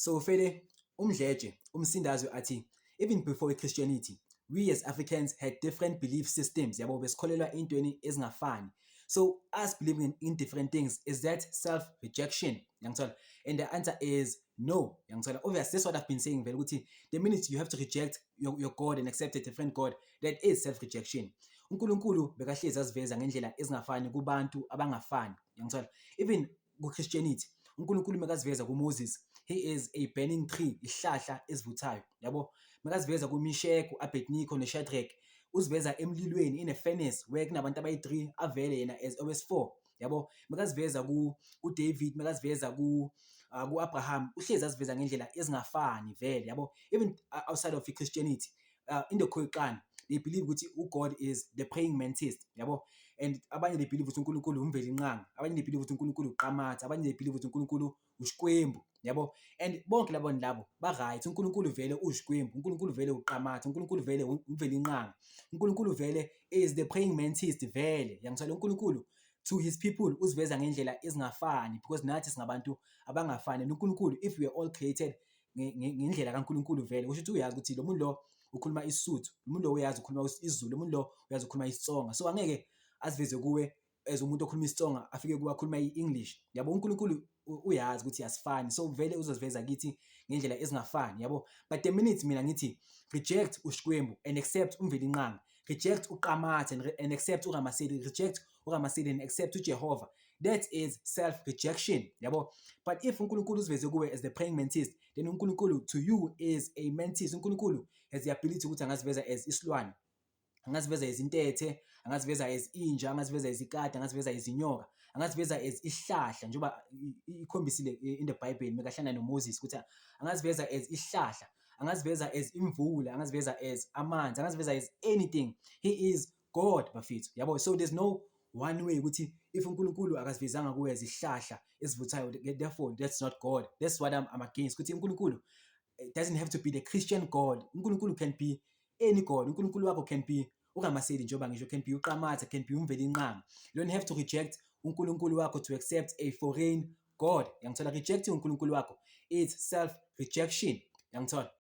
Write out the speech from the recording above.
So fele uMdletshe umsindazwe athi even before Christianity, we as Africans had different belief systems, yabo, besikholelwa intweni ezingafani. So us believing in different things, is that self rejection, yangithola? And the answer is no, yangithola? Obviously, that's what I've been saying vele, ukuthi the minute you have to reject your God and accept a different God, that is self rejection. UNkulunkulu bekahlezi aziveza ngendlela ezingafani kubantu abangafani, yangithola? Even ku-Christianity, uNkulunkulu makaziveza kuMoses, he is a burning tree, isihlahla esivuthayo, yabo. Makaziveza kuMishek, u-Abednego noShadrach, uziveza emlilweni, in a furnace where kunabantu abayi-3, avele yena as owesi-4, yabo. Makaziveza kuDavid, makaziveza ku-Abraham, uhlezi aziveza ngendlela ezingafani vele, yabo. Even outside of i-Christianity, in the Khoisan, they believe ukuthi uGod is the praying mantis, yabo. And abanye they believe ukuthi uNkulunkulu uMvelinqangi, abanye they believe ukuthi uNkulunkulu uQamatha, abanye they believe ukuthi uNkulunkulu uShikwembu, yabo. And bonke labo bantu labo ba-right. UNkulunkulu vele uShikwembu, uNkulunkulu vele uQamatha, uNkulunkulu vele uMvelinqangi, uNkulunkulu vele is the praying mantis vele, yangithola? UNkulunkulu to his people uziveza ngendlela ezingafani because nathi singabantu abangafani. And uNkulunkulu, if we are all created ngendlela kaNkulunkulu vele, kusho ukuthi uyazi ukuthi lo muntu lo ukhuluma isiSuthu, lo muntu lo uyazi ukhuluma isiZulu, lo muntu lo uyazi ukhuluma isiTsonga, so angeke aziveze kuwe as umuntu okhuluma isiTsonga, afike kuwe akhuluma i-English, yabo. UNkulunkulu uyazi ukuthi asifani, so vele uzoziveza kithi ngendlela ezingafani, yabo. But the minute mina ngithi reject uShikwembu and accept uMvelinqangi, reject uQamatha and accept uRamasedi, reject uRamasedi and accept uJehova, that is self rejection, yabo. But if uNkulunkulu uziveze kuwe as the praying mantis, then uNkulunkulu to you is a mantis. UNkulunkulu has the ability ukuthi angaziveza as isilwane, angaziveza as intethe, angaziveza as inja, angaziveza as ikati, angaziveza as inyoka, angaziveza as isihlahla, njengoba ikhombisile in the Bible mekahlangana noMoses ukuthi angaziveza as isihlahla, angaziveza as imvula, angaziveza as amanzi, angaziveza as anything. He is God, bafethu, yabo. So there's no one way ukuthi if uNkulunkulu akazivezanga kuwe as isihlahla esivuthayo, therefore that's not God. That's what I'm against, ukuthi uNkulunkulu doesn't have to be the Christian God. UNkulunkulu can be any God. UNkulunkulu wakho can be uRamasedi, njengoba ngisho, can be uQamatha, can be uMvelinqangi. You don't have to reject uNkulunkulu wakho to accept a foreign God, yangithola? Rejecting uNkulunkulu wakho, it's self rejection, yangithola?